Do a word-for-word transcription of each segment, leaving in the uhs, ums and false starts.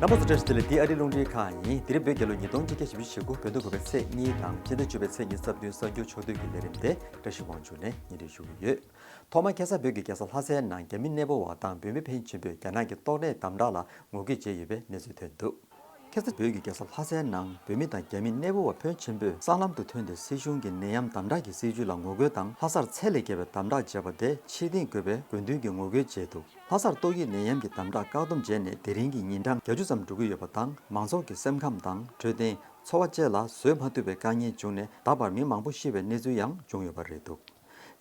རྣམ་པ་ཚོ་བཀྲ་ཤིས་བདེ་ལེགས། འདི་ཨ་རིའི་རླུང་འཕྲིན་ཁང་ཡིན། དེ་རིང་བོད་རྒྱལ་ལོ་ཉིས་སྟོང་ཆིག་བརྒྱ་བཞི་བཅུ་ཞེ་དགུ། བོད་ཟླ་དགུ་པའི་ཚེས་གཉིས་དང་ཕྱི་ཟླ་བཅུ་པའི་ཚེས་ཉི་ཤུ་རྩ་བདུན་གསར་འགྱུར་ཕྱོགས་བསྡུས་ཀྱི་ལས་རིམ་དེ་བཀྲ་ཤིས་དབང་ཕྱུག་ནས་སྙན་སྒྲོན་ཞུ་གི་ཡོད། ཐོག་མར་ཁ་སང་བོད་ཀྱི་རྒྱལ་ས་ལྷ་སའི་ནང་རྒྱ་མི་གནས་སྤོ་བ་དང་བོད་མི་ཕོན་ཆེན་པོས་རྒྱ་ནག་གི་ཏོག་དབྱིབས་དམ་དྲག་ལ་ངོ་རྒོལ་བྱས་ཡོད་པའི་གནས་ཚུལ་ཐོན་འདུག་ཁ་སང་བོད་ཀྱི་རྒྱལ་ས་ལྷ་སའི་ནང་བོད་མི་དང་རྒྱ་མི་གནས་སྤོ་བ་ཕོན་ཆེན་པོས་སྲང་ལམ་དུ་ཐོན་ཏེ་སྲིད་གཞུང་གི་ནད་ཡམས་དམ་དྲག་གི་སྲིད་ཇུས་ལ་ངོ་རྒོལ་དང་ལྷ་སར་ཚད་ལས་བརྒལ་བའི་དམ་དྲག་བྱས་པ་དེ་ཕྱིར་འཐེན་དགོས་པའི་དགོས་འདུན་གྱི་ངོ་རྒོལ་བྱས་འདུག་ལྷ་སར་ཏོག་དབྱིབས་ནད་ཡམས་ཀྱི་དམ་དྲག་བཀག་སྡོམ་བྱས་ནས་དེ་རིང་གི་ཉིན་གྲངས་བརྒྱད་ཅུ་ཙམ་འགྲོ་གི་ཡོད་པ་དང་། མང་ཚོགས་ཀྱི་སེམས་ཁམས་དང་འཕྲོད་བསྟེན། འཚོ་བ་བཅས་ལ་བཟོད་མ་ཐུབ་པའི་དཀའ་ངལ་བྱུང་ནས་ད་བར་མི་མང་པོ་ཤི་བའི་གནས་ཚུལ་ཡང་བྱུང་ཡོད་པ་རེད་འདུག་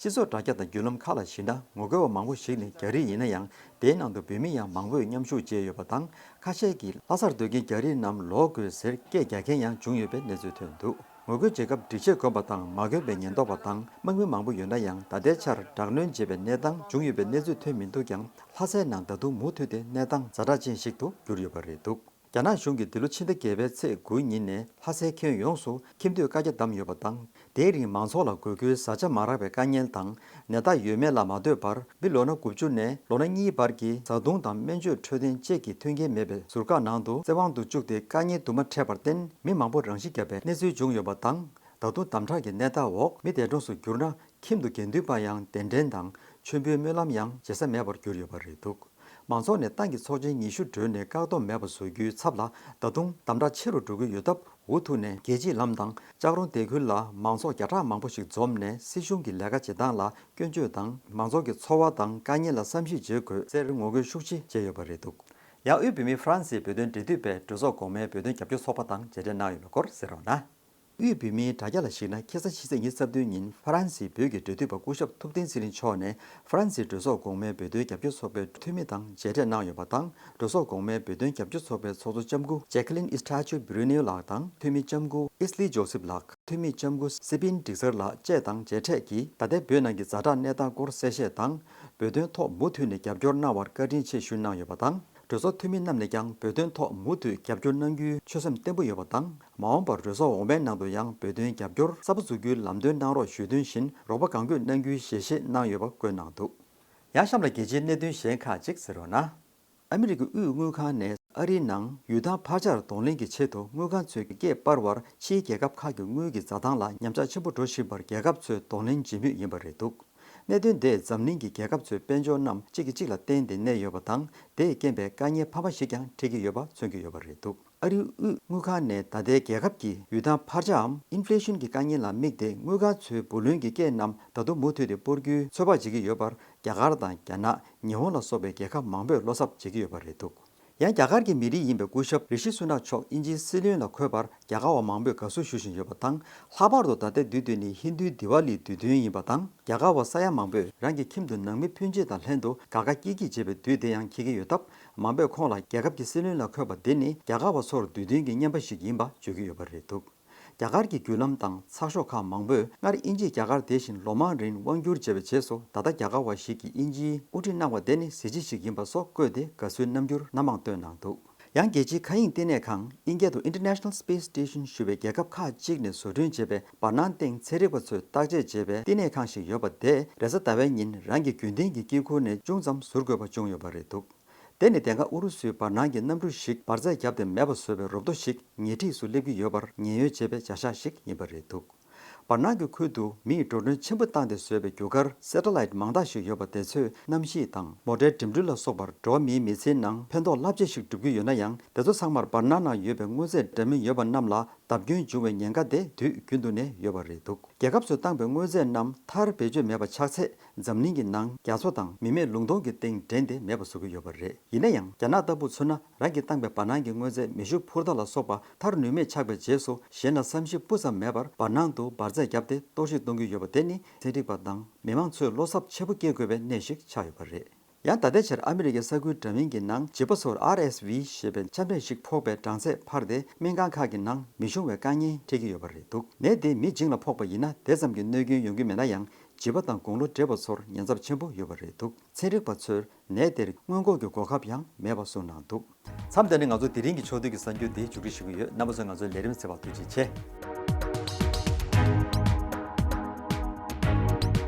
སྤྱི་ཚོགས་དྲ་རྒྱ་དང་བརྒྱུད་ལམ་ཁག་ལ་གཞིགས་ན། ངོ་རྒོལ་བ་མང་པོ་ཞིག་ནི་རྒྱ་རིགས་ཡིན་ན་ཡང་། དེའི་ནང་དུ་བོད་མི་ཡང་མང་པོས་མཉམ་ཞུགས་བྱས་ཡོད་པ་དང་། ཁ་ཤས་ཀྱིས་ལྷ་སར་སྡོད་མཁན་རྒྱ་རིགས་རྣམས་ལོག་དགོས་ཟེར་སྐད་རྒྱག་མཁན་ཡང་བྱུང་ཡོད་པའི་གནས་ཚུལ་ཐོན་འདུག་ངོ་རྒོལ་བྱེད་སྐབས་འགྲེལ་བཤད་དགོས་པ་དང་མ་དགོས་པའི་ཉེན་རྟོག་པ་དང་དམག་མི་མང་པོ་ཡོད་ན་ཡང་། ད་ལྟའི་ཆར་དྲག་གནོན་བྱེད་པའི་གནས་སྟངས་བྱུང་ཡོད་པའི་གནས་ཚུལ་ཐོན་མི་འདུག་ཀྱང་། ལྷ་སའི་ནང་ད་དུང་མུ་མཐུད་དེ་གནས་སྟངས་ཛ་དྲག་ཅན་ཞིག་ཏུ་གྱུར་ཡོད་པ་རེད་འདུག་རྒྱ་ནག་གཞུང་གིས་འདི་ལོ་ཕྱི་ཟླ་བརྒྱད་པའི་ཚེས་དགུའི་ཉིན་ནས་ལྷ་སའི་ཁྱོན་ཡོངས་སུ་ཁྱིམ་སྡོད་བཀའ་རྒྱ་བསྡམས་ཡོད་པ་དང་། དེའི་རིང་མང་ཚོགས་ལ་དགོས་མཁོའི་བཟའ་བཅའ་མ་རག་པའི་དཀའ་ངལ་དང་། ནད་རྟགས་ཡོད་མེད་ལ་མ་ལྟོས་པར། མི་ལོ་ན་དགུ་བཅུ་ནས་ལོ་ན་གཉིས་བར་གྱི་བཟའ་བཏུང་དང་སྨན་བཅོས་འཕྲོད་བསྟེན་བཅས་ཀྱི་མཐུན་རྐྱེན་མེད་པའི་ཟུར་བཀག་ནང་དུ་བཙན་དབང་དུ་བཅུག་སྟེ་དཀའ་ངལ་དུ་མ་འཕྲད་པར་བརྟེན། མི་མང་པོ་རང་ཤི་བརྒྱབ་པའི་གནས་ཚུལ་བྱུང་ཡོད་པ་དང་། ད་དུང་དམ་དྲག་གི་གནས་སྟངས་འོག་མི་འདས་གྲོངས་སུ་གྱུར་ན། ཁྱིམ་དུ་དགེ་འདུན་པ་ཡང་གདན་འདྲེན་དང་མཆོད་འབུལ་སྨོན་ལམ་ཡང་བྱེད་ས་མེད་པར་གྱུར་ཡོད་པ་རེད་འདུག་མང་ཚོགས་ནས་ཏང་གི་ཚོགས་ཆེན་ཉི་ཤུ་གྲོལ་ནས་བཀག་སྡོམ་མེད་པ་བཟོ་རྒྱུའི་ཚབ་ལ། ད་དུང་དམ་དྲག་ཆེ་རུ་འགྲོ་གི་ཡོད་སྟབས། འུ་ཐུག་ནས་རྒྱལ་སྤྱིའི་ལམ་དང་ལྕགས་རོང་སྡེ་ཁུལ་ལ་མང་ཚོགས་བརྒྱ་ཕྲག་མང་པོ་ཞིག་འཛོམས་ནས། སྲིད་གཞུང་གི་ལས་ཀ་བྱེད་སྟངས་ལ་སྐྱོན་བརྗོད་དང་། མང་ཚོགས་ཀྱི་འཚོ་བ་དང་དཀའ་ངལ་ལ་བསམ་གཞིག་བྱེད་དགོས་ཟེར་ངོ་རྒོལ་ཤུགས་ཆེ་བྱས་ཡོད་པ་རེད་འདུག་ཡང་དབུས་བོད་མིའི་ཧྥ་རན་སིའི་བོད་དོན་འབྲེལ་མཐུད་པས་གྲོས་ཚོགས་གོང་མའི་བོད་དོན་རྒྱབ་སྐྱོར་ཚོགས་པ་དང་མཇལ་འཕྲད་གནང་ཡོད་པའི་སྐོར་གསན་རོགས་གནང་། དབུས་བོད་མིའི་དྲ་རྒྱ་ལ་གཞིགས་ན། ཁ་སང་ཕྱི་ཚེས་ཉི་ཤུ་རྩ་བདུན་ཉིན་ཧྥ་རན་སིའི་བོད་ཀྱི་འབྲེལ་མཐུད་པ་སྐུ་ཞབས་ཐུབ་བསྟན་ཚེ་རིང་མཆོག་ནས་ཧྥ་རན་སིའི་གྲོས་ཚོགས་གོང་མའི་བོད་དོན་རྒྱབ་སྐྱོར་ཚོགས་པའི་འཐུས་མི་དང་མཇལ་འཕྲད་གནང་ཡོད་པ་དང་། གྲོས་ཚོགས་གོང་མའི་བོད་དོན་རྒྱབ་སྐྱོར་ཚོགས་པའི་ཚོགས་གཙོ་ལྕམ་སྐུ་Jacqueline Estache Bruneau ལགས་དང་། འཐུས་མི་ལྕམ་སྐུ་Ashley Joseph ལགས། འཐུས་མི་ལྕམ་སྐུ་Sabine Drexler ལགས་བཅས་དང་མཇལ་འཕྲད་ཀྱིས། ད་ལྟའི་བོད་ནང་གི་ཛ་དྲག་གནས་སྟངས་སྐོར་གསལ་བཤད་དང་། བོད་དོན་ཐོག་མུ་མཐུད་ནས་རྒྱབ་སྐྱོར་གནང་བར་བཀའ་དྲིན་ཆེ་ཞུ་གནང་ཡོད་པ་དང་། གྲོས་ཚོགས་འཐུས་མི་རྣམས་ནས་ཀྱང་བོད་དོན་ཐོག་མུ་མཐུད་རྒྱབ་སྐྱོར་གནང་རྒྱུའི་ཆོད་སེམས་བརྟན་པོ་ཡོད་པ་དང་། མ་འོངས་པར་གྲོས་ཚོགས་འོག་མའི་ནང་དུ་ཡང་བོད་དོན་རྒྱབ་སྐྱོར་གསར་པ་བཙུགས་རྒྱུའི་ལམ་སྟོན་གནང་རོགས་ཞུ་དོན་བཞིན་རོགས་པ་གང་དགོས་གནང་རྒྱུའི་ཞལ་བཞེས་གནང་ཡོད་པ་བཀོད་གནང་འདུག་ཡང་གཤམ་ལ་རྒྱལ་སྤྱིའི་གནད་དོན་གཞན་ཁག་ཅིག་གསན་རོགས་གནང་། ཨ་མི་རི་ཀའི་དབུས་དངུལ་ཁང་ནས་ཨ་རིའི་ནང་ཡུལ་ཐང་འཕར་ཆག་གདོང་ལེན་གྱི་ཆེད་དུ་དངུལ་ཁང་ཚོས་སྐྱེད་སྤར་བར་ཕྱིའི་རྒྱལ་ཁབ་ཁག་གི་དངུལ་གྱི་འཛའ་ཐང་ལ་ཉམས་ཆག་ཆེན་པོ་འགྲོ་བཞིན་པར་རྒྱལ་ཁབ་ཚོས་གདོང་ལེན་བྱེད་མུས་ཡིན་པ་རེད་འདུག་གནད་དོན་དེས་འཛམ་གླིང་གི་རྒྱལ་ཁབ་ཚོའི་དཔལ་འབྱོར་རྣམས་གཅིག་གིས་གཅིག་ལ་བརྟེན་ཏེ་གནས་ཡོད་པ་དང་། དེས་རྐྱེན་པས་དཀའ་ངལ་ཕངས་པ་ཞིག་ཀྱང་འཕྲད་ཀྱི་ཡོད་པ་མཚོན་གྱི་ཡོད་པ་རེད་འདུག་ཨ་རིའི་དབུས་དངུལ་ཁང་ནས་ད་ལྟའི་རྒྱལ་ཁབ་ཀྱི་ཡུལ་ཐང་འཕར་ཆའམ་ཨིན་ཕི་ལེ་ཤིན་གྱི་དཀའ་ངལ་ལ་དམིགས་ཏེ། དངུལ་ཁང་ཚོའི་བུ་ལོན་གྱི་སྐྱེད་རྣམས་ད་དུང་མུ་མཐུད་དེ་སྤོར་རྒྱུའི་ཚོད་དཔག་བྱེད་ཀྱི་ཡོད་པར། རྒྱ་གར་དང་རྒྱ་ནག་ཉི་ཧོང་ལ་སོགས་པའི་རྒྱལ་ཁབ་མང་པོས་བློ་འཚབ་བྱེད་ཀྱི་ཡོད་པ་རེད་འདུག་ཡང་རྒྱ་གར་གྱི་མི་རིགས་ཡིན་པའི་སྐུ་ཞབས་རི་ཤི་སུ་ནག་མཆོག་དབྱིན་ཇིའི་སྲིད་བློན་ལ་འཁོད་པར་རྒྱ་གར་བ་མང་པོས་དགའ་བསུ་ཞུ་བཞིན་ཡོད་པ་དང་། ལྷག་པར་དུ་ད་ལྟའི་དུས་འདི་ནི་ཧིན་རྡུའི་དི་ཝ་ལིའི་དུས་སྟོན་ཡིན་པ་དང་། རྒྱ་གར་བ་ས་ཡ་མང་པོས་རང་གི་ཁྱིམ་དུ་ནང་མི་སྤུན་མཆེད་དང་ལྷན་དུ་དགའ་དགའ་སྐྱིད་སྐྱིད་བྱེད་པའི་དུས་དེ་ཡང་འཁེལ་གྱི་ཡོད་སྟབས། མང་པོས་ཁོང་ལ་རྒྱལ་ཁབ་ཀྱི་སྲིད་བློན་ལ་འཁོད་པ་འདི་ནི་རྒྱ་གར་བ་ཚོར་དུས་སྟོན་གྱི་རྔན་པ་ཞིག་ཡིན་པ་བརྗོད་ཀྱི་ཡོད་པ་རེད་འདུག་རྒྱ་གར་གྱི་བརྒྱུད་ལམ་དང་ཚགས་ཤོག་ཁག་མང་པོས་སྔར་དབྱིན་ཇིས་རྒྱ་གར་དེ་བཞིན་ལོ་མང་རིང་དབང་བསྒྱུར་བྱས་པའི་རྗེས་སུ། ད་ལྟ་རྒྱ་གར་བ་ཞིག་གིས་དབྱིན་ཇིའི་དབུ་ཁྲིད་གནང་བ་དེ་ནི་གཟི་བརྗིད་ཞིག་ཡིན་པ་སོགས་བཀོད་དེ་དགའ་བསུའི་རྣམ་འགྱུར་སྣ་མང་བཏོན་གནང་འདུག་ཡང་རྒྱལ་སྤྱིའི་མཁའ་དབྱིངས་བསྟི་གནས་ཁང་། ཨིན་སྐད་དུ་International Space Station ཞུ་བའི་རྒྱལ་ཁབ་ཁག་ཅིག་ནས་བཟོ་སྐྲུན་བྱས་པའི་བར་སྣང་སྟེང་ཚན་རིག་པ་ཚོས་བརྟག་དཔྱད་བྱས་པའི་བསྟི་གནས་ཁང་ཞིག་ཡོད་པ་དེས། རེས་གཟའ་ཟླ་བའི་ཉིན་རང་གི་རྒྱུན་ལྡན་གྱི་དཀྱིལ་འཁོར་ནས་ཅུང་ཙམ་ཟུར་དགོས་པ་བྱུང་ཡོད་པ་རེད་འདུག་དེ་ནི་དེ་སྔ་ཨུ་རུ་སུའི་བར་སྣང་གི་གནམ་གྲུ་ཞིག་འབར་རྫས་བརྒྱབ་སྟེ་མེད་པ་བཟོ་བའི་རོབ་ཏོ་ཞིག་ཉེ་འཁྲིས་སུ་སླེབས་ཀྱི་ཡོད་པར་ཉེན་གཡོལ་བྱས་པའི་བྱ་གཞག་ཞིག་ཡིན་པ་རེད་འདུག་བར་སྣང་གི་ཁུལ་དུ་མིས་འགྲོ་གྲོན་ཆེན་པོ་བཏང་སྟེ་བཟོས་པའི་རྒྱུ་སྐར་སེ་ཊ་ལའིཊ་མང་དག་ཞིག་ཡོད་པ་དེ་ཚོས་གནམ་གཤིས་དང་མོ་ཊའི་འགྲིམ་འགྲུལ་ལ་སོགས་པར་འགྲོ་བ་མིའི་མི་ཚེའི་ནང་ཕན་ཐོགས་རླབས་ཆེ་ཞིག་སྒྲུབ་ཀྱི་ཡོད་ན་ཡང་། དེ་ཚོ་ཚང་མར་བར་སྣང་ནང་ཡོད་པའི་དངོས་རྫས་འདྲ་མིན་ཡོད་པ་རྣམས་ལ་བརྡབ་སྐྱོན་འབྱུང་བའི་ཉེན་ཁ་དེ་དུས་རྒྱུན་དུ་ནས་ཡོད་པ་རེད་འདུག་རྒྱལ་ཁབ་ཚོས་བཏང་པའི་དངོས་རྫས་རྣམས་མཐར་བེད་སྤྱོད་མེད་པ་ཆགས་ཚེ། འཛམ་གླིང་གི་ནང་རྒྱ་མཚོ་དང་མི་མེད་ལུང་སྟོང་གི་སྟེང་འདྲེན་ཏེ་མེད་པ་བཟོ་གི་ཡོད་པ་རེད། ཡིན་ན་ཡང་། རྒྱ་ནག་ལྟ་བུ་མཚོན་ན། རང་གིས་བཏང་པའི་བར་སྣང་གི་དངོས་རྫས་མེ་ཤུགས་འཕུར་མདའ་ལ་སོགས་པ་མཐར་ནུས་མེད་ཆགས་པའི་རྗེས་སུ། གཞན་ལ་བསམ་ཤེས་སྤུ་ཙམ་མེད་པར་བར་སྣང་དུ་འབར་རྫས་བརྒྱབ་སྟེ་གཏོར་བཤིག་གཏོང་གི་ཡོད་པ་དེ་ནི། ཚན་རིག་པ་དང་མི་མང་ཚོས་བློ་འཚབ་ཆེན་པོ་སྐྱེ་དགོས་པའི་གནས་ཤིག་ཆགས་ཡོད་པ་རེད། ཡང་ད་ལྟའི་ཆར་ཨ་མི་རི་ཀའི་ས་ཁུལ་འདྲ་མིན་གྱི་ནང་བྱིས་པ་ཚོར་ཨར་ཨེས་ཝི་ཞེས་པའི་ཆམ་ནད་ཞིག་ཕོག་པའི་གྲངས་ཚད་འཕར་ཏེ། སྨན་ཁང་ཁག་གི་ནང་མི་ཤོང་བའི་དཀའ་ངལ་འཕྲད་ཀྱི་ཡོད་པ་རེད་འདུག་ནད་དེ་མི་བྱིངས་ལ་ཕོག་པ་ཡིན་ན། དེ་ཙམ་གྱི་གནོད་སྐྱོན་ཡོང་གི་མེད་ན་ཡང་། བྱིས་པ་དང་དགུང་ལོ་བགྲེས་པ་ཚོར་ཉེན་ཚབས་ཆེན་པོ་ཡོད་པ་རེད་འདུག་ཚན་རིག་པ་ཚོས་ནད་དེར་སྔོན་འགོག་གི་གོ་སྐབས་ཡང་མེད་པ་གསུངས་གནང་འདུག་མཚམས་འདི་ནས་ང་ཚོ་དེ་རིང་གི་ཕྱོགས་བསྡུས་ཀྱི་གསར་འགྱུར་འདི་མཇུག་སྒྲིལ་ཞུ་གི་ཡོད། རྣམ་པ་ཚོས་ང་ཚོའི་ལས་རིམ་གསན་པར་ཐུགས་རྗེ་ཆེ།